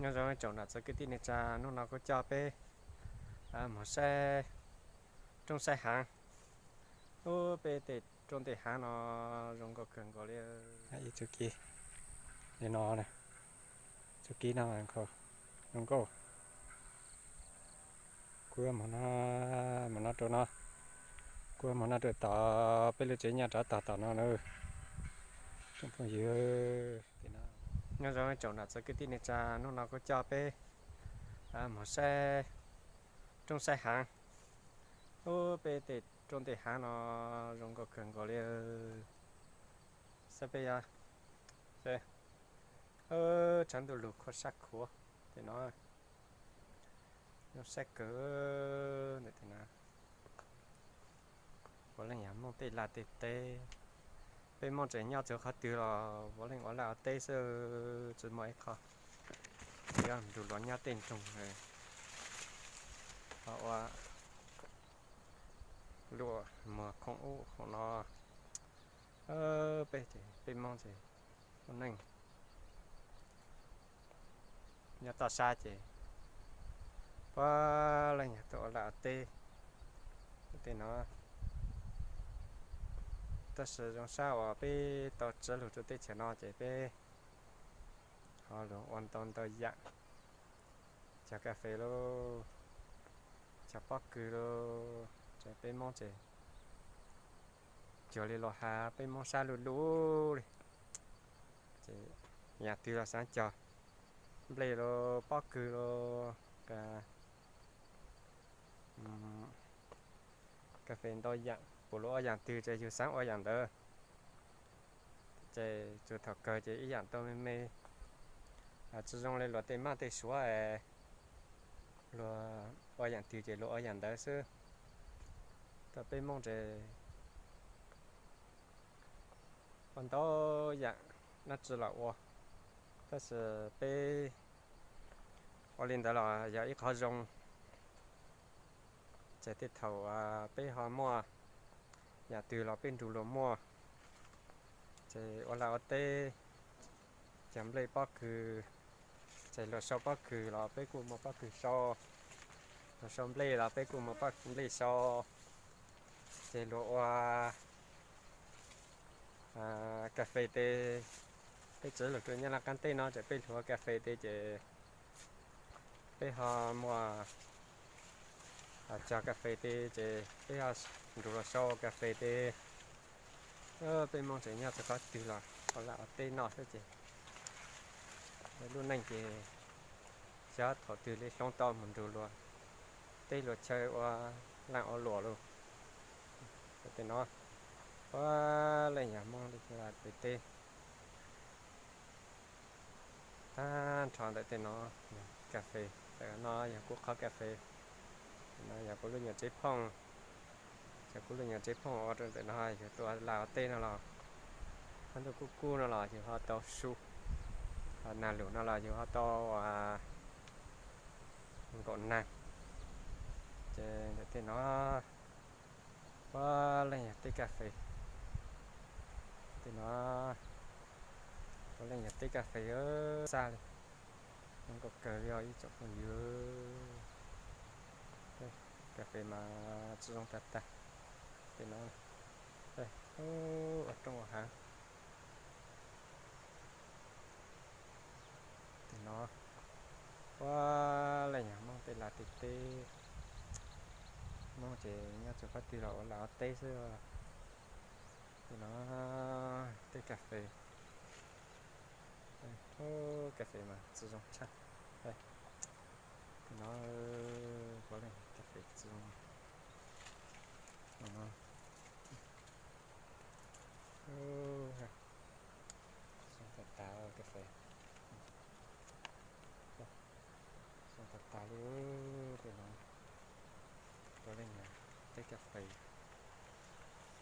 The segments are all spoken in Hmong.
Nyob zoo tsoom nam txwv kwv tij neej tsa, hnub no kuv coj peb mus saib roob saib hav. Ub, peb tej roob tej hav no zoo nkauj kawg nkaus li. Ib txuj kev li no, txuj kev no zoo nkauj. Kuv mus no, mus no rau no, kuv mus no rau tom peb lub tsev nyob rov tog tom no na. Tsoom phooj ywg, nyob zoo tsoom nam txwv kwv tij neej tsa, hnub no kuv coj peb mus saib roob saib hav. Ub, peb tej roob tej hav no zoo nkauj kawg nkaus li. Saib peb, tshav ntuj lug khuav sab khuav tej no. Zoo saib kawg ntawm tej no. Puav leej yog Hmoob tej laj tej teb. Peb Hmoob tseem nyob txog qhov twg los puav leej ua laj ua teb xwb, tsis muaj ib qho yuav nrug luag nyob tej nroog ho ua luaj muag khoom ub khoom no. Peb ces peb Hmoob ces ua neej nyob toj sab ces puav leej yog tuaj ua laj ua teb tej no. Tab sis zoo sab uas peb tau tsiv lug rau teb chaws no ces peb ho lug ua ntau ntau yam, cog kas fes lauj, cog pob kws lauj, ces peb Hmoob ces cuag li luag has peb Hmoob sab luj luj li. Ces yam twg los xaav cog, nplej lauj, pob kws lauj, kas fes ntau yam, puas luag ua yam twg ces yug xaav ua yam ntawd. Ces txug thaum kawg ces ib yam tau me me, tsis zoo li luag tej mab tej suav, luag ua yam twg ces luag ua yam ntawd xwb. Tab peb Hmoob ces ua ntau yam dab tsi los ua, tab sis peb ua li ntawd los yog ib qho zoo. Ces tej thaum peb ho muaj yam twg los peb nrug luag muaj. Ces ua laj ua teb, cog nplej pob kws, ces luag sau pob kws los peb kuj muaj pob kws sau, luag sau nplej los peb kuj muaj pob nplej sau. Ces luag ua kas fes tes, peb tsiv lug rau Nyab Laj qaab teb no ces peb lug ua kas fes tes ces peb ho muaj cog kas fes tes ces peb ho nrug luag sau kas fes tes. Peb Moob tseem nyob txug qhov twg los ua laj ua teb noj xwb ces lub neej ces xyov thaum twg li hloov tau mus nrug luag teb luag chaw ua laaj ua luam lug. Tej no puav leej yog Moob tej teb. Tag nrho ntawm tej no kas fes, ntawm no yog kuv qhov kas fes, no yog kuv lub nyuam tsev phooj, yog kuv lub nyuam tsev phooj ua rau ntawm no yug tuaj laj ua teb no los, qhov ntuj kub kub no los yug ho tau su, ho nag lug no los yug ho tau nkaum nag. Ces ntawm tej no puav leej yog teb kas fes. Tej no puav leej yog teb kas fes xwb li. Zoo nkauj kawg li os ib tsoom phooj ywg. Kas fes mas tsi zoo tag tag. Tej no ua rooj ua hav. Tej no puav leej yog Moob tej laj tej teb. Moob ces nyob txug qhov twg los ua laj ua teb xwb. Tej no teb kas fes. Kas fes mas tsi zoo tshaj. Tej no puav leej kas fes tsi zoo. Zoo tag tag kas fes. Zoo tag tag li. Tej no puav leej yog teb kas fes,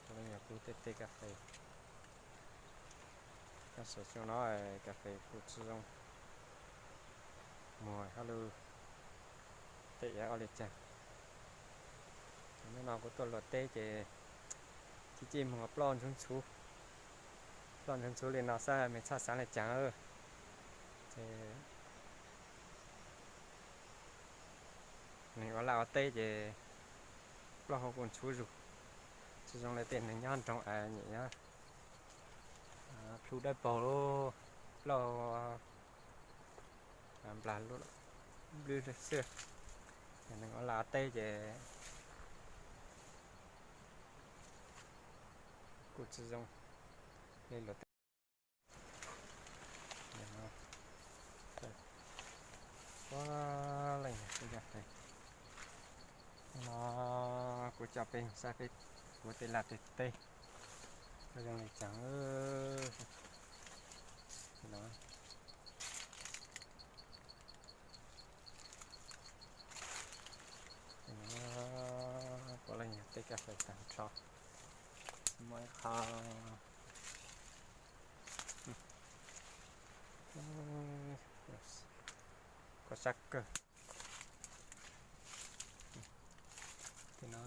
puav leej yog kuv tej teb kas fes. Tab sis xyoo no kas fes kuj tsi zoo muag hab lug tej iav ob li caag. Hnub no kuv tuaj luam teb ces cia ci muag ploj ntxhuv ntxhuv, ploj ntxhuv ntxhuv li no xwb, mej txhob xaav le caag. Ces Neeg ua laj ua teb ces plaub hau kuj ntxhuv zus, tsis zoo li tej neeg nyob nroog es nyem nyob plhu dawb paug lub plaub hau nplas lub nplwb xwb. Neeg ua laj ua teb ces kuj tsis zoo li luag tej. Ua leej tej caj qe no, kuv coj peb saib peb ua tej laj tej teb zoo li cas no. Puav leej yog tej caj qe tag nrho. Muaj ib qho koj sab kawg. Tej no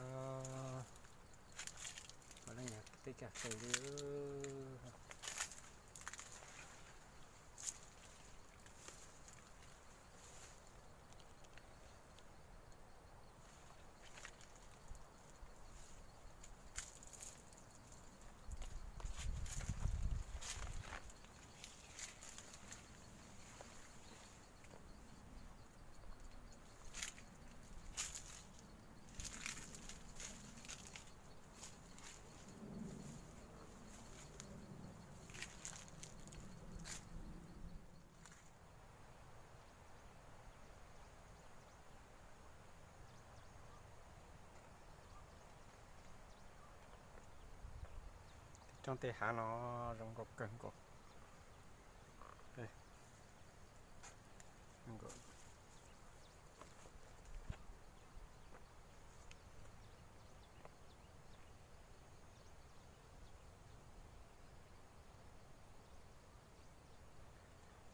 puav leej yog tej caj qe li. Tej roob tej hav no zoo nkauj kawg nkaus.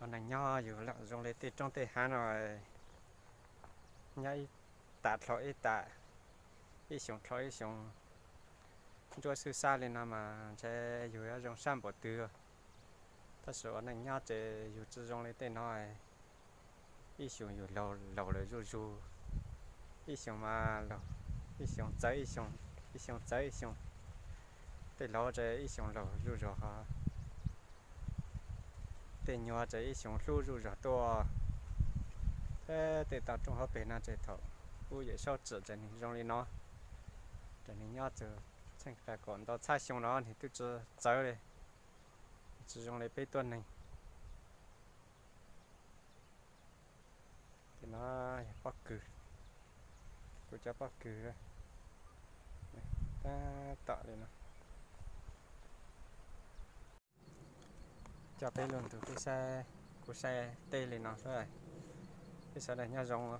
Ua neej nyob yus zoo li tej roob tej hav no, nyob ib tam dhau ib tam, ib xyoo dhau ib xyoo, ntsuab xwb xab li no mas ntshe yus yuav zoo sab npaum twg. Tab sis ua neej nyob ces yus tsis zoo li tej no, ib xyoo yus laug lawm zuj zus, ib xyoo mas laug, ib xyoo txawv ib xyoo, ib xyoo txawv ib xyoo. Tej laug ces ib xyoo laug zuj zus ho, tej nyuag ces ib xyoo hlub zuj zus tuaj. Thiab tej toj roob hauv pes no ces thaum ub Yawm Saub tsim ces nws zoo li no, ces nws nyob txog txheej kaum ntau txhiab xyoo no nws twb tsis txawv li, tsis zoo li peb tuab neeg. Tej no yog pob kws, kuv cov pob kws tab tom li no. Coj peb lug ntug peb saib, kuv saib tej li no xwb, peb sawv daws nyob zoo.